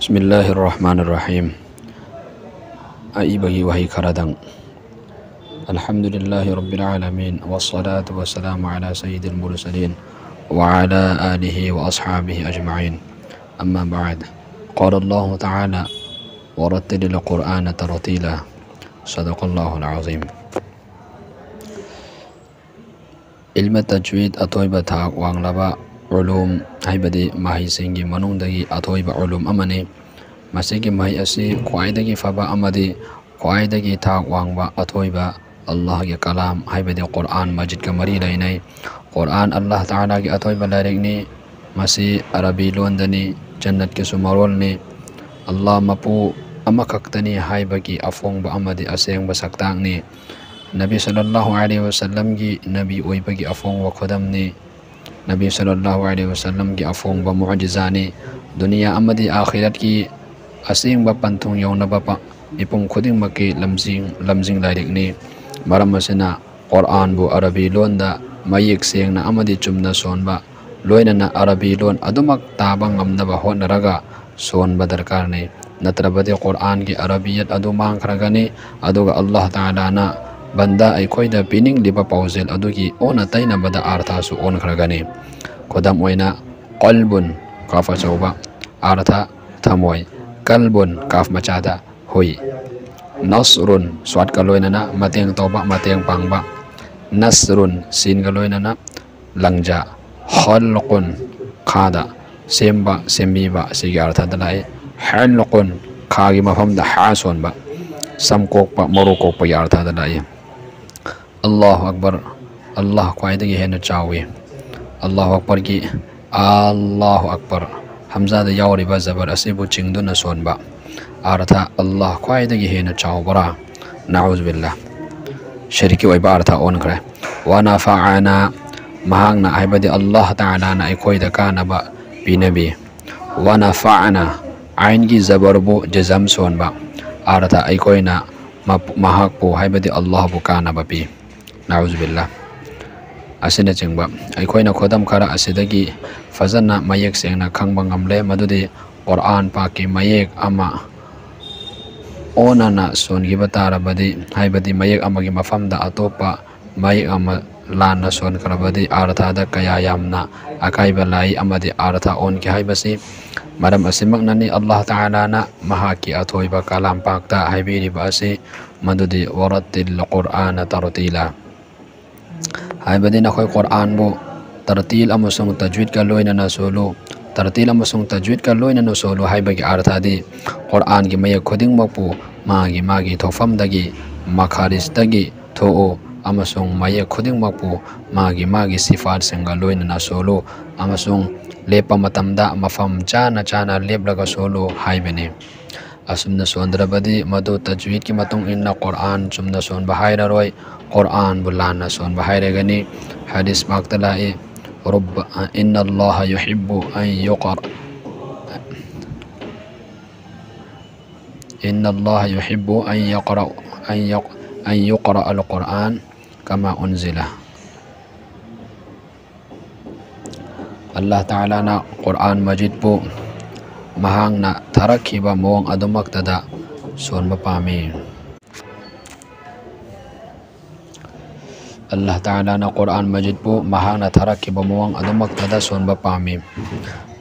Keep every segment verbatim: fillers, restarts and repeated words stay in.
بسم الله الرحمن الرحيم. ꯑꯏꯕꯒꯤ ꯋꯥꯍꯩ ꯈꯔꯗꯪ. الحمد لله رب العالمين، والصلاة والسلام على سيد المرسلين وعلى آله وأصحابه أجمعين. أما بعد، قال الله تعالى: ورتل القرآن ترتيلا. صدق الله العظيم. ꯏꯜꯃ ꯇꯖ꯭ꯋꯤꯗ ꯑꯊꯣꯏꯕ ꯊꯥꯛ ꯋꯥꯡꯂꯕ ꯎꯂꯨꯝ ꯍꯥꯏꯕꯗꯤ ꯃꯍꯩꯁꯤꯡꯒꯤ ꯃꯅꯨꯡꯗꯒꯤ ꯑꯊꯣꯏꯕ ꯎꯂꯨꯝ ꯑꯃꯅꯤ꯫ ꯃꯁꯤꯒꯤ ꯃꯍꯩ ꯑꯁꯤ ꯈ꯭ꯋꯥꯏꯗꯒꯤ ꯐꯕ ꯑꯃꯗꯤ ꯈ꯭ꯋꯥꯏꯗꯒꯤ ꯊꯥꯛ ꯋꯥꯡꯕ ꯑꯊꯣꯏꯕ ꯑꯜꯂꯥꯍꯒꯤ ꯀꯂꯥꯝ ꯍꯥꯏꯕꯗꯤ ꯀꯨꯔꯑꯥꯟ ꯃꯖꯤꯗꯀ ꯃꯔꯤ ꯂꯩꯅꯩ꯫ ꯀꯨꯔꯑꯥꯟ ꯑꯜꯂꯥꯍ ꯇꯥꯂꯥꯒꯤ ꯑꯊꯣꯏꯕ ꯂꯥꯏꯔꯤꯛꯅꯤ꯫ ꯃꯁꯤ ꯑꯔꯕꯤ ꯂꯣꯟꯗꯅꯤ, ꯖꯟꯅꯠꯀꯤꯁꯨ ꯃꯔꯣꯜꯅꯤ꯫ ꯑꯜꯂꯥꯍ ꯃꯄꯨ ꯑꯃꯈꯛꯇꯅꯤ ꯍꯥꯏꯕꯒꯤ ꯑꯐꯣꯡꯕ ꯑꯃꯗꯤ ꯑꯁꯦꯡꯕ ꯁꯛꯇꯥꯛꯅꯤ꯫ ꯅꯕꯤ ꯁꯜꯂꯜꯂꯥꯍꯨ ꯑꯂꯩꯍꯤ ꯋꯁꯜꯂꯝꯒꯤ ꯅꯕꯤ ꯑꯣꯏꯕꯒꯤ ꯑꯐꯣꯡꯕ ꯈꯨꯗꯝꯅꯤ꯫ ꯅꯕꯤ ꯁꯜꯂꯜꯂꯥꯍꯨ ꯑꯂꯩꯍꯤ ꯋꯁꯜꯂꯝꯒꯤ ꯑꯐꯣꯡꯕ ꯃꯨꯑꯖꯤꯖꯥꯅꯤ꯫ ꯗꯨꯅꯤꯌꯥ ꯑꯃꯗꯤ ꯑꯥꯈꯤꯔꯠꯀꯤ ꯑꯁꯦꯡꯕ ꯄꯟꯊꯨꯡ ꯌꯧꯅꯕ ꯄ-, ꯃꯤꯄꯨꯝ ꯈꯨꯗꯤꯡꯃꯛꯀꯤ ꯂꯝꯖꯤꯡ, ꯂꯝꯖꯤꯡ ꯂꯥꯏꯔꯤꯛꯅꯤ꯫ ꯃꯔꯝ ꯑꯁꯤꯅ ꯀꯨꯔꯑꯥꯟꯕꯨ ꯑꯔꯕꯤ ꯂꯣꯟꯗ ꯃꯌꯦꯛ ꯁꯦꯡꯅ ꯑꯃꯗꯤ ꯆꯨꯝꯅ ꯁꯣꯟꯕ, ꯂꯣꯏꯅꯅ ꯑꯔꯕꯤ ꯂꯣꯟ ꯑꯗꯨꯃꯛ ꯇꯥꯕ ꯉꯝꯅꯕ ꯍꯣꯠꯅꯔꯒ ꯁꯣꯟꯕ ꯗꯔꯀꯥꯔꯅꯤ꯫ ꯅꯠꯇ꯭ꯔꯕꯗꯤ ꯀꯨꯔꯑꯥꯟꯒꯤ ꯑꯔꯕꯤꯌꯠ ꯑꯗꯨ ꯃꯥꯡꯈ꯭ꯔꯒꯅꯤ, ꯑꯗꯨꯒ ꯑꯜꯂꯥꯍ ꯇꯥꯂꯥꯅ ꯕꯟꯗꯥ ꯑꯩꯈꯣꯏꯗ ꯄꯤꯅꯤꯡꯂꯤꯕ ꯄꯥꯎꯖꯦꯜ ꯑꯗꯨꯒꯤ ꯑꯣꯟꯅ ꯇꯩꯅꯕꯗ ꯑꯥꯔꯊꯥꯁꯨ ꯑꯣꯟꯈ꯭ꯔꯒꯅꯤ꯫ ꯈꯨꯗꯝ ꯑꯣꯏꯅ, ꯀꯜꯕꯨꯟ, ꯀꯥꯐ ꯑꯆꯧꯕ, ꯑꯥꯔꯊ, ꯊꯃꯣꯏ꯫ ꯀꯜꯕꯨꯟ, ꯀꯥꯐ ꯃꯆꯥꯗ, ꯍꯨꯏ꯫ ꯅꯁꯔꯨꯟ, ꯁ꯭ꯋꯥꯠꯀ ꯂꯣꯏꯅꯅ ꯃꯇꯦꯡ ꯇꯧꯕ, ꯃꯇꯦꯡ ꯄꯥꯡꯕ꯫ ꯅꯁꯔꯨꯟ, ꯁꯤꯟꯒ ꯂꯣꯏꯅꯅ ꯂꯪꯖꯥ꯫ ꯈꯜꯀꯨꯟ, ꯈꯥꯗ ꯁꯦꯝꯕ, ꯁꯦꯝꯕꯤꯕ, ꯑꯁꯤꯒꯤ ꯑꯥꯔꯊꯗ ꯂꯥꯛꯏ꯫ ꯍꯜꯀꯨꯟ, ꯈꯥꯒꯤ ꯃꯐꯝꯗ ꯍꯥ ꯁꯣꯟꯕ, ꯁꯝ ꯀꯣꯛꯄ, ꯃꯔꯨ ꯀꯣꯛꯄꯒꯤ ꯑꯥꯔꯊꯗ ꯂꯥꯛꯏ꯫ ꯑꯜꯂꯥꯍꯨ ꯑꯛꯕꯔ, ꯑꯜꯂꯥꯍ ꯈ꯭ꯋꯥꯏꯗꯒꯤ ꯍꯦꯟꯅ ꯆꯥꯎꯏ꯫ ꯑꯜꯂꯥꯍꯨ ꯑꯛꯕꯔꯒꯤ ꯑꯜꯂꯥꯍꯨ ꯑꯛꯕꯔ, ꯍꯝꯖꯥꯗ ꯌꯥꯎꯔꯤꯕ ꯖꯕꯔ ꯑꯁꯤꯕꯨ ꯆꯤꯡꯗꯨꯅ ꯁꯣꯟꯕ꯫ ꯑꯥꯔꯊ: ꯑꯜꯂꯥꯍ ꯈ꯭ꯋꯥꯏꯗꯒꯤ ꯍꯦꯟꯅ ꯆꯥꯎꯕꯔꯥ? ꯅꯥꯎꯖꯨꯕꯤꯜꯂꯥ꯫ ꯁꯤꯔꯛꯀꯤ ꯑꯣꯏꯕ ꯑꯥꯔꯊ ꯑꯣꯟꯈ꯭ꯔꯦ꯫ ꯋꯥ ꯅꯐꯥꯑꯅꯥ, ꯃꯍꯥꯛꯅ ꯍꯥꯏꯕꯗꯤ ꯑꯜꯂꯥꯍ ꯇꯥꯂꯥꯅ ꯑꯩꯈꯣꯏꯗ ꯀꯥꯟꯅꯕ ꯄꯤꯅꯕꯤ꯫ ꯋꯥ ꯅꯐꯥꯑꯅꯥ, ꯑꯥꯏꯟꯒꯤ ꯖꯕꯔꯕꯨ ꯖꯖꯝ ꯁꯣꯟꯕ꯫ ꯑꯥꯔꯊ: ꯑꯩꯈꯣꯏꯅ ꯃꯞ-, ꯃꯍꯥꯛꯄꯨ ꯍꯥꯏꯕꯗꯤ ꯑꯜꯂꯥꯍꯕꯨ ꯀꯥꯟꯅꯕ ꯄꯤ꯫ ꯅꯥꯎꯖꯨꯕꯤꯜꯂꯥ꯫ ꯑꯁꯤꯅꯆꯤꯡꯕ ꯑꯩꯈꯣꯏꯅ ꯈꯨꯗꯝ ꯈꯔ ꯑꯁꯤꯗꯒꯤ ꯐꯖꯅ ꯃꯌꯦꯛ ꯁꯦꯡꯅ ꯈꯪꯕ ꯉꯝꯂꯦ, ꯃꯗꯨꯗꯤ ꯀꯨꯔꯥꯟ ꯄꯥꯛꯀꯤ ꯃꯌꯦꯛ ꯑꯃ ꯑꯣꯟꯅꯅ ꯁꯣꯟꯈꯤꯕ ꯇꯥꯔꯕꯗꯤ, ꯍꯥꯏꯕꯗꯤ ꯃꯌꯦꯛ ꯑꯃꯒꯤ ꯃꯐꯝꯗ ꯑꯇꯣꯞꯄ ꯃꯌꯦꯛ ꯑꯃ ꯂꯥꯟꯅ ꯁꯣꯟꯈ꯭ꯔꯕꯗꯤ, ꯑꯔꯊꯗ ꯀꯌꯥ ꯌꯥꯝꯅ ꯑꯀꯥꯏꯕ ꯂꯥꯛꯏ ꯑꯃꯗꯤ ꯑꯔꯊ ꯑꯣꯟꯈꯤ ꯍꯥꯏꯕꯁꯤ꯫ ꯃꯔꯝ ꯑꯁꯤꯃꯛꯅꯅꯤ ꯑꯜꯂꯥꯍ ꯇꯥꯂꯥꯅ ꯃꯍꯥꯛꯀꯤ ꯑꯊꯣꯏꯕ ꯀꯂꯥꯝ ꯄꯥꯛꯇ ꯍꯥꯏꯕꯤꯔꯤꯕ ꯑꯁꯤ, ꯃꯗꯨꯗꯤ "ꯋꯔꯠꯇꯤꯜ ꯀꯨꯔꯥꯅ ꯇꯔꯇꯤꯂꯥ", ꯍꯥꯏꯕꯗꯤ ꯅꯈꯣꯏ ꯀꯨꯔꯥꯟꯕꯨ ꯇꯔꯇꯤꯜ ꯑꯃꯁꯨꯡ ꯇꯖꯋꯤꯗꯀ ꯂꯣꯏꯅꯅ ꯁꯣꯜꯂꯨ꯫ ꯇꯔꯇꯤꯜ ꯑꯃꯁꯨꯡ ꯇꯖꯋꯤꯗꯀ ꯂꯣꯏꯅꯅ ꯁꯣꯜꯂꯨ ꯍꯥꯏꯕꯒꯤ ꯑꯔꯊꯗꯤ, ꯀꯨꯔꯥꯟꯒꯤ ꯃꯌꯦꯛ ꯈꯨꯗꯤꯡꯃꯛꯄꯨ ꯃꯥꯒꯤ ꯃꯥꯒꯤ ꯊꯣꯛꯐꯝꯗꯒꯤ, ꯃꯈꯥꯔꯤꯖꯇꯒꯤ ꯊꯣꯛꯎ ꯑꯃꯁꯨꯡ ꯃꯌꯦꯛ ꯈꯨꯗꯤꯡꯃꯛꯄꯨ ꯃꯥꯒꯤ ꯃꯥꯒꯤ ꯁꯤꯐꯥꯠꯁꯤꯡꯒ ꯂꯣꯏꯅꯅ ꯁꯣꯜꯂꯨ ꯑꯃꯁꯨꯡ ꯂꯦꯞꯄ ꯃꯇꯝꯗ ꯃꯐꯝ ꯆꯥꯅ ꯆꯥꯅ ꯂꯦꯞꯂꯒ ꯁꯣꯜꯂꯨ ꯍꯥꯏꯕꯅꯤ꯫ ꯑꯁꯨꯝꯅ ꯁꯣꯟꯗ꯭ꯔꯕꯗꯤ ꯃꯗꯨ ꯇꯖꯋꯤꯗꯀꯤ ꯃꯇꯨꯡ ꯏꯟꯅ ꯀꯨꯔꯥꯟ ꯆꯨꯝꯅ ꯁꯣꯟꯕ ꯍꯥꯏꯔꯔꯣꯏ, ꯀꯨꯔꯥꯟꯕꯨ ꯂꯥꯟꯅ ꯁꯣꯟꯕ ꯍꯥꯏꯔꯒꯅꯤ꯫ ꯍꯗꯤꯁ ꯄꯥꯛꯇ ꯂꯥꯛꯏ, "ꯔꯨꯕ-, ꯏꯟꯅ ꯑꯜꯂꯥꯍ ꯌꯨꯍꯤꯕꯨ ꯑꯟ ꯌꯨꯀꯔ-, ꯏꯟꯅ ꯑꯜꯂꯥꯍ ꯌꯨꯍꯤꯕꯨ ꯑꯟ ꯌꯨꯀꯔ-, ꯑꯟ ꯌꯨꯛ-, ꯑꯟ ꯌꯨꯀꯔ ꯑꯜ ꯀꯨꯔꯥꯟ ꯀꯃꯥ ꯎꯟꯖꯤꯂ"꯫ ꯑꯜꯂꯥꯍ ꯇꯥꯂꯥꯅ ꯀꯨꯔꯥꯟ ꯃꯖꯤꯗꯄꯨ ꯃꯍꯥꯛꯅ ꯊꯥꯔꯛꯈꯤꯕ ꯃꯑꯣꯡ ꯑꯗꯨꯃꯛꯇꯗ ꯁꯣꯟꯕ ꯄꯥꯝꯃꯤ꯫ ꯑꯜꯂꯥꯍ ꯇꯥꯂꯥꯅ ꯀꯨꯔꯥꯟ ꯃꯖꯤꯗꯄꯨ ꯃꯍꯥꯛꯅ ꯊꯥꯔꯛꯈꯤꯕ ꯃꯑꯣꯡ ꯑꯗꯨꯃꯛꯇꯗ ꯁꯣꯟꯕ ꯄꯥꯝꯃꯤ꯫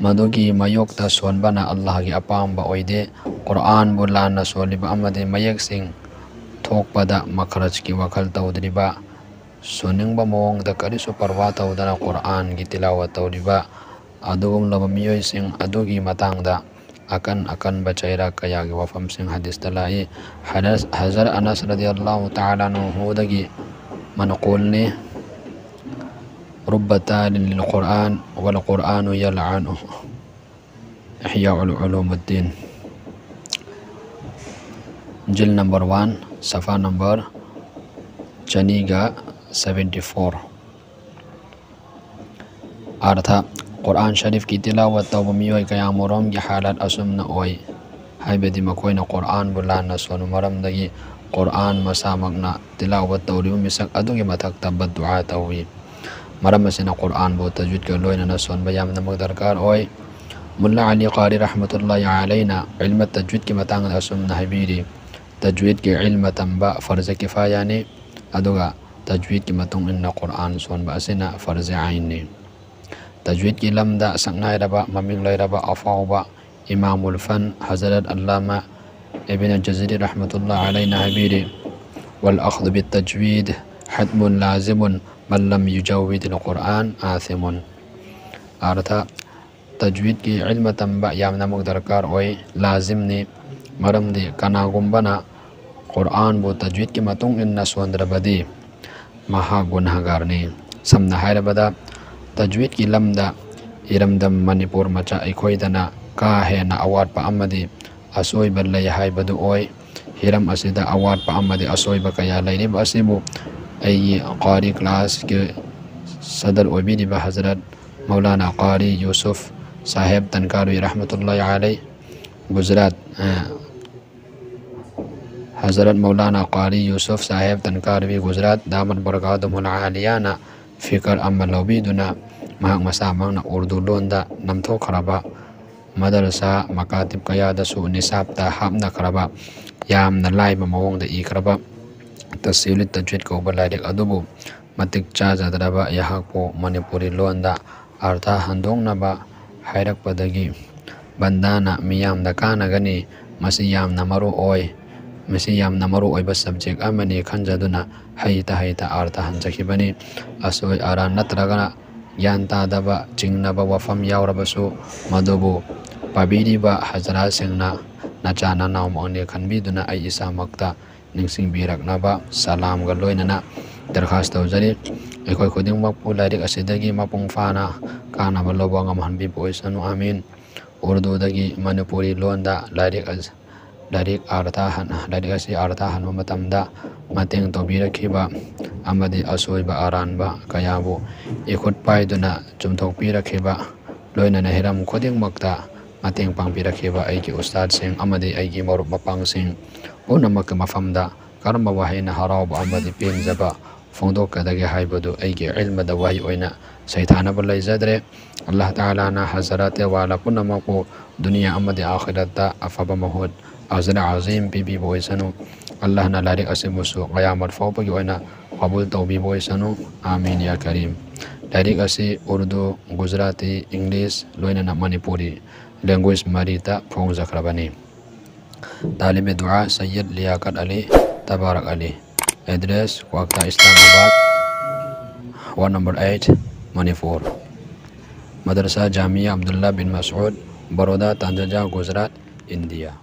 ꯃꯗꯨꯒꯤ ꯃꯥꯌꯣꯛꯇ ꯁꯣꯟꯕꯅ ꯑꯜꯂꯥꯍꯒꯤ ꯑꯄꯥꯝꯕ ꯑꯣꯏꯗꯦ꯫ ꯀꯨꯔꯥꯟꯕꯨ ꯂꯥꯟꯅ ꯁꯣꯜꯂꯤꯕ ꯑꯃꯗꯤ ꯃꯌꯦꯛꯁꯤꯡ ꯊꯣꯛꯄꯗ ꯃꯈꯔꯖꯀꯤ ꯋꯥꯈꯜ ꯇꯧꯗ꯭ꯔꯤꯕ, ꯁꯣꯟꯅꯤꯡꯕ ꯃꯑꯣꯡꯗ ꯀꯔꯤꯁꯨ ꯄꯔꯋꯥ ꯇꯧꯗꯅ ꯀꯨꯔꯥꯟꯒꯤ ꯇꯤꯂꯥꯋꯠ ꯇꯧꯔꯤꯕ ꯑꯗꯨꯒꯨꯝꯂꯕ ꯃꯤꯑꯣꯏꯁꯤꯡ ꯑꯗꯨꯒꯤ ꯃꯇꯥꯡꯗ ꯑꯀꯟ ꯑꯀꯟꯕ ꯆꯩꯔꯥꯛ ꯀꯌꯥꯒꯤ ꯋꯥꯐꯝꯁꯤꯡ ꯍꯗꯤꯁꯇ ꯂꯥꯛꯏ꯫ ꯍꯗꯁ-, ꯍꯖꯔꯠ ꯑꯅꯁ ꯔꯗꯤꯌꯜꯂꯥꯍꯨ ꯇꯥꯂꯥ ꯑꯟꯍꯨꯗꯒꯤ ꯃꯅꯀꯨꯜꯅꯤ, "ꯔꯨꯕ ꯇꯥꯂꯤꯟ ꯂꯤꯜ ꯀꯨꯔꯥꯟ ꯋꯜ ꯀꯨꯔꯥꯅꯨ ꯌꯜꯑꯅꯨ"꯫ ꯏꯍ꯭ꯌꯥ ꯎꯂꯨꯃꯨꯗꯗꯤꯟ, ꯖꯤꯜ ꯅꯝꯕꯔ ꯋꯥꯟ, ꯁꯐꯥ ꯅꯝꯕꯔ ꯆꯅꯤꯒ ꯁꯚꯦꯟꯇꯤ ꯐꯣꯔ꯫ ꯑꯔꯊ: ꯀꯨꯔꯥꯟ ꯁꯔꯤꯐꯀꯤ ꯇꯤꯂꯥꯋꯠ ꯇꯧꯕ ꯃꯤꯑꯣꯏ ꯀꯌꯥꯃꯔꯣꯝꯒꯤ ꯍꯥꯂꯠ ꯑꯁꯨꯝꯅ ꯑꯣꯏ, ꯍꯥꯏꯕꯗꯤ ꯃꯈꯣꯏꯅ ꯀꯨꯔꯥꯟꯕꯨ ꯂꯥꯟꯅ ꯁꯣꯟꯕ ꯃꯔꯝꯗꯒꯤ ꯀꯨꯔꯥꯟ ꯃꯁꯥꯃꯛꯅ ꯇꯤꯂꯥꯋꯠ ꯇꯧꯔꯤꯕ ꯃꯤꯁꯛ ꯑꯗꯨꯒꯤ ꯃꯊꯛꯇ ꯕꯗꯗꯨꯑꯥ ꯇꯧꯏ꯫ ꯃꯔꯝ ꯑꯁꯤꯅ ꯀꯨꯔꯥꯟꯕꯨ ꯇꯖꯋꯤꯗꯀ ꯂꯣꯏꯅꯅ ꯁꯣꯟꯕ ꯌꯥꯝꯅꯃꯛ ꯗꯔꯀꯥꯔ ꯑꯣꯏ꯫ ꯃꯨꯜꯂꯥ ꯑꯂꯤ ꯀꯥꯔꯤ ꯔꯍꯃꯇꯨꯜꯂꯥꯍꯤ ꯑꯂꯩꯅ ꯏꯜꯃ ꯇꯖꯋꯤꯗꯀꯤ ꯃꯇꯥꯡꯗ ꯑꯁꯨꯝꯅ ꯍꯥꯏꯕꯤꯔꯤ: ꯇꯖꯋꯤꯗꯀꯤ ꯏꯜꯃ ꯇꯝꯕ ꯐꯔꯖ ꯀꯤꯐꯥꯌꯥꯅꯤ, ꯑꯗꯨꯒ ꯇꯖꯋꯤꯗꯀꯤ ꯃꯇꯨꯡ ꯏꯟꯅ ꯀꯨꯔꯑꯥꯟ ꯁꯣꯟꯕ ꯑꯁꯤꯅ ꯐꯔꯖ ꯑꯥꯏꯟꯅꯤ꯫ ꯇꯖꯋꯤꯗꯀꯤ ꯂꯝꯗ ꯁꯛꯅꯥꯏꯔꯕ, ꯃꯃꯤꯡ ꯂꯩꯔꯕ, ꯑꯐꯥꯎꯕ ꯏꯃꯥꯃꯨꯜ ꯐꯟ ꯍꯖꯔꯠ ꯑꯜꯂꯥꯃꯥ ꯏꯕꯤꯟ ꯖꯖꯔꯤ ꯔꯍꯃꯇꯨꯜꯂꯥꯍꯤ ꯑꯂꯩꯅ ꯍꯥꯏꯕꯤꯔꯤ: "ꯋꯜ ꯑꯈꯗꯨ ꯕꯤꯠ ꯇꯖꯋꯤꯗ ꯍꯠꯃꯨꯟ ꯂꯥꯖꯤꯃꯨꯟ ꯃꯜꯂꯝ ꯌꯨꯖꯥꯋꯤꯗꯤꯜ ꯀꯨꯔꯑꯥꯟ ꯑꯥꯊꯤꯃꯨꯟ"꯫ ꯑꯥꯔꯊ: ꯇꯖꯋꯤꯗꯀꯤ ꯏꯜꯃ ꯇꯝꯕ ꯌꯥꯝꯅꯃꯛ ꯗꯔꯀꯥꯔ ꯑꯣꯏ, ꯂꯥꯖꯤꯝꯅꯤ꯫ ꯃꯔꯝꯗꯤ ꯀꯅꯥꯒꯨꯝꯕꯅ ꯀꯨꯔꯑꯥꯟꯕꯨ ꯇꯖꯋꯤꯗꯀꯤ ꯃꯇꯨꯡ ꯏꯟꯅ ꯁꯣꯟꯗ꯭ꯔꯕꯗꯤ ꯃꯍꯥꯛ ꯒꯨꯅꯍꯒꯥꯔꯅꯤ꯫ ꯁꯝꯅ ꯍꯥꯏꯔꯕꯗ, ꯇꯖꯋꯤꯗꯀꯤ ꯂꯝꯗ ꯏꯔꯝꯗꯝ ꯃꯅꯤꯄꯨꯔ ꯃꯆꯥ ꯑꯩꯈꯣꯏꯗꯅ ꯀꯥ ꯍꯦꯟꯅ ꯑꯋꯥꯠꯄ ꯑꯃꯗꯤ ꯑꯁꯣꯏꯕ ꯂꯩ ꯍꯥꯏꯕꯗꯨ ꯑꯣꯏ꯫ ꯍꯤꯔꯝ ꯑꯁꯤꯗ ꯑꯋꯥꯠꯄ ꯑꯃꯗꯤ ꯑꯁꯣꯏꯕ ꯀꯌꯥ ꯂꯩꯔꯤꯕ ꯑꯁꯤꯕꯨ ꯑꯩꯒꯤ ꯀꯥꯔꯤ ꯀ꯭ꯂꯥꯁꯀꯤ ꯁꯗꯔ ꯑꯣꯏꯕꯤꯔꯤꯕ ꯍꯖꯔꯠ ꯃꯧꯂꯥꯅꯥ ꯀꯥꯔꯤ ꯌꯨꯁꯨꯐ ꯁꯥꯍꯦꯕ ꯇꯟꯀꯥꯔꯤ ꯔꯍꯃꯇꯨꯜꯂꯥꯍꯤ ꯑꯂꯩ, ꯒꯨꯖꯔꯥꯠ, ꯑ, ꯍꯖꯔꯠ ꯃꯧꯂꯥꯅꯥ ꯀꯥꯔꯤ ꯌꯨꯁꯨꯐ ꯁꯥꯍꯦꯕ ꯇꯟꯀꯥꯔꯤ, ꯒꯨꯖꯔꯥꯠ, ꯗꯥꯃꯠ ꯕꯔꯀꯥꯇꯨꯍꯨꯜ ꯑꯥꯂꯤꯌꯥꯅ ꯐꯤꯀꯔ ꯑꯃ ꯂꯧꯕꯤꯗꯨꯅ ꯃꯍꯥꯛ ꯃꯁꯥꯃꯛꯅ ꯎꯔꯗꯨ ꯂꯣꯟꯗ ꯅꯝꯊꯣꯛꯈ꯭ꯔꯕ ꯃꯗꯔꯁꯥ ꯃꯀꯥꯇꯤꯕ ꯀꯌꯥꯗꯁꯨ ꯅꯤꯁꯥꯕꯇ ꯍꯥꯞꯅꯈ꯭ꯔꯕ ꯌꯥꯝꯅ ꯂꯥꯏꯕ ꯃꯑꯣꯡꯗ ꯏꯈ꯭ꯔꯕ ꯇꯁꯤꯂꯤꯠ ꯇꯖꯋꯤꯗ ꯀꯧꯕ ꯂꯥꯏꯔꯤꯛ ꯑꯗꯨꯕꯨ ꯃꯇꯤꯛ ꯆꯥꯖꯗ꯭ꯔꯕ ꯑꯩꯍꯥꯛꯄꯨ ꯃꯅꯤꯄꯨꯔꯤ ꯂꯣꯟꯗ ꯑꯥꯔꯊ ꯍꯟꯗꯣꯛꯅꯕ ꯍꯥꯏꯔꯛꯄꯗꯒꯤ ꯕꯟꯗꯥꯅ ꯃꯤꯌꯥꯝꯗ ꯀꯥꯟꯅꯒꯅꯤ, ꯃꯁꯤ ꯌꯥꯝꯅ ꯃꯔꯨ ꯑꯣꯏ, ꯃꯁꯤ ꯌꯥꯝꯅ ꯃꯔꯨ ꯑꯣꯏꯕ ꯁꯕꯖꯦꯛ ꯑꯃꯅꯤ ꯈꯟꯖꯗꯨꯅ ꯍꯩꯇ ꯍꯩꯇ ꯑꯥꯔꯊ ꯍꯟꯖꯈꯤꯕꯅꯤ꯫ ꯑꯁꯣꯏ ꯑꯔꯥꯟ ꯅꯠꯇ꯭ꯔꯒꯅ ꯒ꯭ꯌꯥꯟ ꯇꯥꯗꯕ, ꯆꯤꯡꯅꯕ ꯋꯥꯐꯝ ꯌꯥꯎꯔꯕꯁꯨ ꯃꯗꯨꯕꯨ ꯄꯥꯕꯤꯔꯤꯕ ꯍꯖꯔꯥꯁꯤꯡꯅ ꯅꯆꯥ ꯅꯅꯥꯎꯃꯛꯅꯤ ꯈꯟꯕꯤꯗꯨꯅ ꯑꯩ ꯏꯁꯥꯃꯛꯇ ꯅꯤꯡꯁꯤꯡꯕꯤꯔꯛꯅꯕ ꯁꯂꯥꯝꯒ ꯂꯣꯏꯅꯅ ꯗꯔꯈꯥꯁ ꯇꯧꯖꯔꯤ꯫ ꯑꯩꯈꯣꯏ ꯈꯨꯗꯤꯡꯃꯛꯄꯨ ꯂꯥꯏꯔꯤꯛ ꯑꯁꯤꯗꯒꯤ ꯃꯄꯨꯡ ꯐꯥꯅ ꯀꯥꯟꯅꯕ ꯂꯧꯕ ꯉꯝꯍꯟꯕꯤꯕ ꯑꯣꯏꯁꯅꯨ꯫ ꯑꯥꯃꯤꯟ꯫ ꯎꯔꯗꯨꯗꯒꯤ ꯃꯅꯤꯄꯨꯔꯤ ꯂꯣꯟꯗ ꯂꯥꯏꯔꯤꯛ ꯑꯁ-, ꯂꯥꯏꯔꯤꯛ ꯑꯥꯔꯊ ꯍꯟ-, ꯂꯥꯏꯔꯤꯛ ꯑꯁꯤ ꯑꯥꯔꯊ ꯍꯟꯕ ꯃꯇꯝꯗ ꯃꯇꯦꯡ ꯇꯧꯕꯤꯔꯛꯈꯤꯕ ꯑꯃꯗꯤ ꯑꯁꯣꯏꯕ ꯑꯔꯥꯟꯕ ꯀꯌꯥꯕꯨ ꯏꯈꯨꯠ ꯄꯥꯏꯗꯨꯅ ꯆꯨꯝꯊꯣꯛꯄꯤꯔꯛꯈꯤꯕ, ꯂꯣꯏꯅꯅ ꯍꯤꯔꯝ ꯈꯨꯗꯤꯡꯃꯛꯇ ꯃꯇꯦꯡ ꯄꯥꯡꯕꯤꯔꯛꯈꯤꯕ ꯑꯩꯒꯤ ꯎꯁꯇꯥꯗꯁꯤꯡ ꯑꯃꯗꯤ ꯑꯩꯒꯤ ꯃꯔꯨꯞ ꯃꯄꯥꯡꯁꯤꯡ ꯄꯨꯝꯅꯃꯛꯀꯤ ꯃꯐꯝꯗ ꯀꯔꯝꯕ ꯋꯥꯍꯩꯅ ꯍꯔꯥꯎꯕ ꯑꯃꯗꯤ ꯄꯦꯟꯖꯕ ꯐꯣꯡꯗꯣꯛꯀꯗꯒꯦ ꯍꯥꯏꯕꯗꯨ ꯑꯩꯒꯤ ꯏꯜꯃꯗ ꯋꯥꯍꯩ ꯑꯣꯏꯅ ꯁꯩꯊꯥꯅꯕ ꯂꯩꯖꯗ꯭ꯔꯦ꯫ ꯑꯜꯂꯥꯍ ꯇꯥꯂꯥꯅ ꯍꯖꯔꯠ ꯋꯥꯂꯥ ꯄꯨꯝꯅꯃꯛꯄꯨ ꯗꯨꯅꯤꯌꯥ ꯑꯃꯗꯤ ꯑꯥꯈꯤꯔꯠꯇ ꯑꯐꯕ ꯃꯍꯨꯠ, ꯑꯖꯔ ꯑꯖꯤꯝ ꯄꯤꯕꯤꯕ ꯑꯣꯏꯁꯅꯨ꯫ ꯑꯜꯂꯥꯍꯅ ꯂꯥꯏꯔꯤꯛ ꯑꯁꯤꯕꯨꯁꯨ ꯀꯌꯥꯃꯠ ꯐꯥꯎꯕꯒꯤ ꯑꯣꯏꯅ ꯀꯕꯨꯜ ꯇꯧꯕꯤꯕ ꯑꯣꯏꯁꯅꯨ꯫ ꯑꯥꯃꯤꯟ ꯌꯥ ꯀꯔꯤꯝ꯫ ꯂꯥꯏꯔꯤꯛ ꯑꯁꯤ ꯎꯔꯗꯨ, ꯒꯨꯖꯔꯥꯇꯤ, ꯏꯪꯂꯤꯁ, ꯂꯣꯏꯅꯅ ꯃꯅꯤꯄꯨꯔꯤ language ꯃꯔꯤꯗ ꯐꯣꯡꯖꯈ꯭ꯔꯕꯅꯤ꯫ ꯇꯥꯂꯤꯕꯦ ꯗꯨꯑꯥ ꯁꯩꯌꯗ ꯂꯤꯌꯥꯀꯠ ꯑꯂꯤ, ꯇꯕꯥꯔꯛ ꯑꯂꯤ꯫ Address: ꯀ꯭ꯋꯥꯛꯇꯥ ꯏꯁꯂꯥꯃꯥꯕꯥꯗ, ward number eight, Manipur. ꯃꯗꯔꯁꯥ Jamia Abdulla ꯕꯤꯟ ꯃꯁꯎꯗ, ꯕꯔꯣꯗꯥ, ꯇꯥꯟꯖꯥꯖꯥ, ꯒꯨꯖꯔꯥꯠ, ꯏꯟꯗꯤꯌꯥ꯫